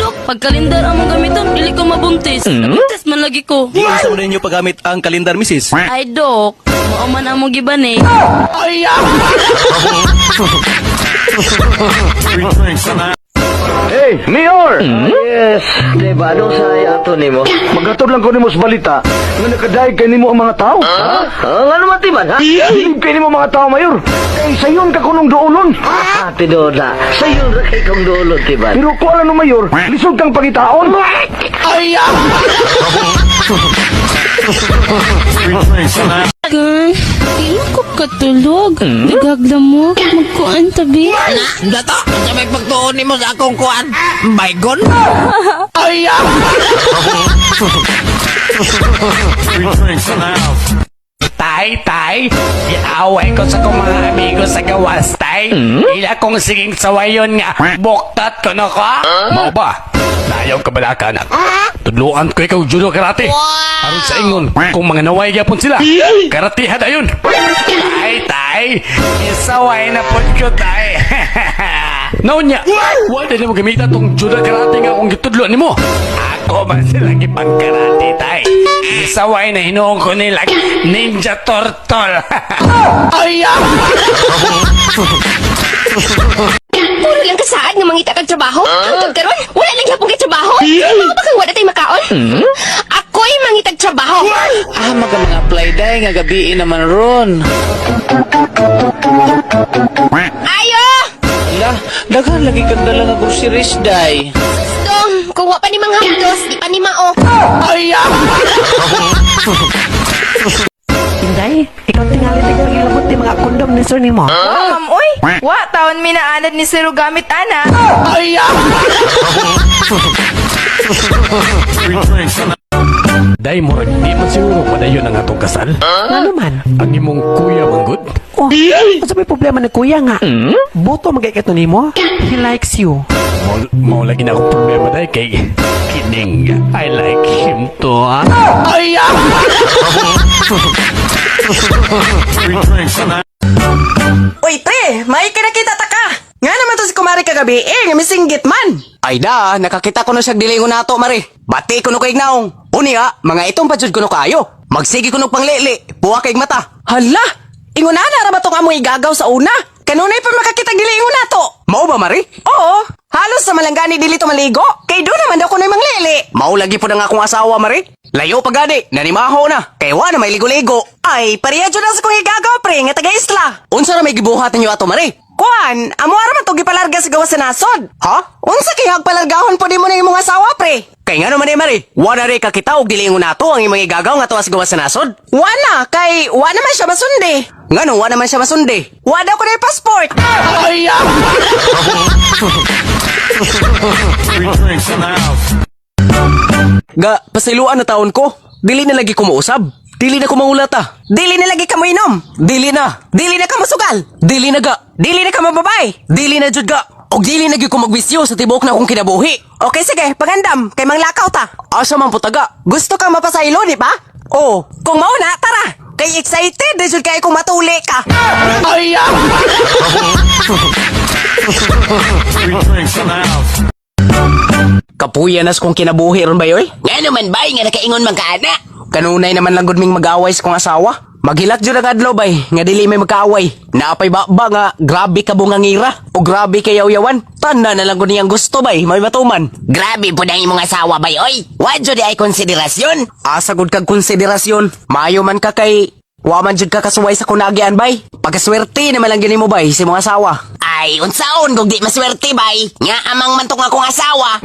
Dok, pag kalendar among gamiton, dili ko mabuntis. Nabuntis man lagi ko. Di unsa man ninyo paggamit ang kalendar, misis? Ay, Dok, mao man among gibani. Hey, Mayor! Yes, di ba? Anong sa ato nimo? Maghatod lang ko nimo sa balita nga nakadaig kay nimo ang mga tao. Ha? Ah, ano man timan, ha? Bilib kay nimo mga tao, Mayor. Kay sayon ka kunong duolon. Ah, tinuod na. Sayon ra kay kong duolon, timan. Pero ko alam no, Mayor, lisod kang pangitaon. Gan, di na ko katulog. Nagagla mo, magkuan tabi. Dato, sa may pagtuon nimo sa akong kuan, baygon. Tay, tay, iaaway ko sa kong mga amigo sa gawas, tay. Ila kong siging sawayon nga, buktat ko na ko. Mao ba? Nayaw ka bala ka, anak. Tudluan ko ikaw judo karate. Aron sa ingon, kung mga naway gyapon sila, karateha dayon. Tay, tay, isaway na pod ko, tay. Naunya, wa na nimo gamitan tong judo karate nga akong gitudlo nimo. Ako man sila gipangkarate, tay. Isaway na hinuon ko nila Ninja Turtle. Puro lang kasaad nga mangita kag trabaho. Hangtod karon, wala lang gyapon kay trabaho. Mao ba kang wala tay makaon? Ako'y mangitag trabaho. Ah, maga mga apply day nga gabi naman ron. Ayo! Ala, daghan lagi kang dala nga groceries day. Dong, kung wa pa ni manghapdos, di pa ni mao. Inday, ikaw tingali tig pagilabot ni mga kondom ni sir nimo. Wa, ma'am, oy. Wa, taon minaanad ni Sir gamit ana. Day murag di man siguro padayon ang atong kasal. Ngano man? Ang imong kuya manggod. Oh, unsa may problema ni kuya nga? Boto magay kato nimo. He likes you. Mao, mao lagi na akong problema day kay kining I like him to. Ah. Uy, pre, may kinakita ta ka. Nga naman to si Kumari kagabi, eh, nga misinggit man. Ay da, nakakita ko na siyang dilingon nato, mare. Bati ko no kay naong. Unya, mga itong padyod ko no kayo. Magsige ko no panglili, buwa kay mata. Hala, ingon na ra ba tong amoy gagaw sa una? Kanunay pa makakita gilingon nato. Mao ba, mare? Oo, halos sa malanggani dili to maligo. Kay do naman daw kunoy manglili. Mao lagi po na nga akong asawa, mare. Layo pa gani, nanimaho na. Kay wa na may ligo-ligo. Ay, pareha jud na sa kong igagaw, pre, nga taga isla. Unsa ra may gibuhat ninyo ato, mare? Kuan, amo ara man to gipalarga sa gawas sa nasod. Ha? Unsa kay hagpalargahon po nimo ng imong asawa, pre? Kay ngano man eh, mare? Wa na rin kakita og dilingon nato ang imong igagaw nga tuwas gawas sa nasod. Wala, kay wa naman siya masundi. Ngano wa naman siya masundi? Wa daw ko na passport. Ga, pasayloan na taon ko. Dili na lagi ko mousab. Dili na ko mangulata. Dili na lagi ka mo inom. Dili na. Dili na ka mosugal. Dili na ga. Dili na ka mababay. Dili na jud ga. Og dili na gyud ko magwisyo sa tibuok na akong kinabuhi. Okay, sige, pangandam, kay manglakaw ta. Asa man putaga? Gusto kang mapasaylo, di ba? Oh, Kung mao na, tara. Kay excited, di jud kay kung matuli ka. Kapuya nas kong kinabuhi ron ba yoy? Ngano man bay nga nakaingon man ka ana? Kanunay naman lang gud ming mag-away sa kong asawa. Maghilak jud ang adlaw bay, nga dili may magkaaway. Naapay ba ba nga grabe ka bungangira o grabe kay yaw-yawan. Tanda na lang gud niyang gusto bay, may matuman. Grabe po ang imong asawa bay oy. Wa jud ay konsiderasyon. Asa gud kag konsiderasyon. Maayo man ka kay wa man jud ka kasuway sa kunagian bay. Pagkaswerte naman lang gyud nimo bay sa imong asawa. Ay, unsaon kung di maswerte bay? Nga amang man tong akong asawa.